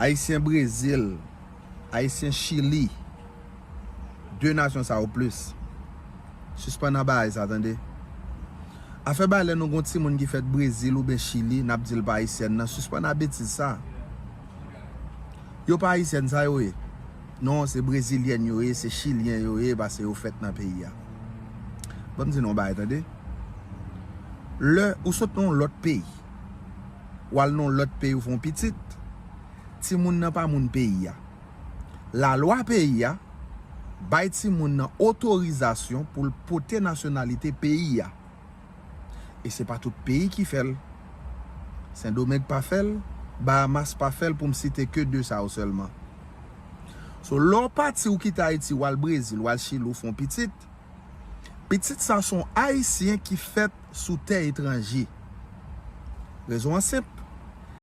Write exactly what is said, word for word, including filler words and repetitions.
Ayisyen Brezil, Ayisyen Chili, de nasyon sa yo plis. Sispann nan bagay sa, tande. Afè bagay lè nou gon timoun ki fèt Brezil oubyen Chili, n ap di l pa ayisyèn nan, sispann nan betiz sa. Yo pa ayisyèn sa yo ye. Non, se brezilyèn yo ye, se chilyen yo ye, paske yo fèt nan peyi a. Ban m di nou yon bagay, tande. Lè ou sot nan yon lòt peyi, w al nan yon lòt peyi, ou fè yon pitit, timoun nan pa moun peyi a. Lalwa peyi a bay timoun nan otorizasyon pou l pote nasyonalite peyi a. E se pa tout peyi ki fè l. Sendomeng pa fè l, Bahamas pa fè l, pou m site ke de sa yo sèlman. So, lè w pati, ou kite Ayiti, w al Brezil, w al Chili, ou fè yon pitit, pitit sa se yon Ayisyen ki fèt sou tè etranje. Rezon an senp,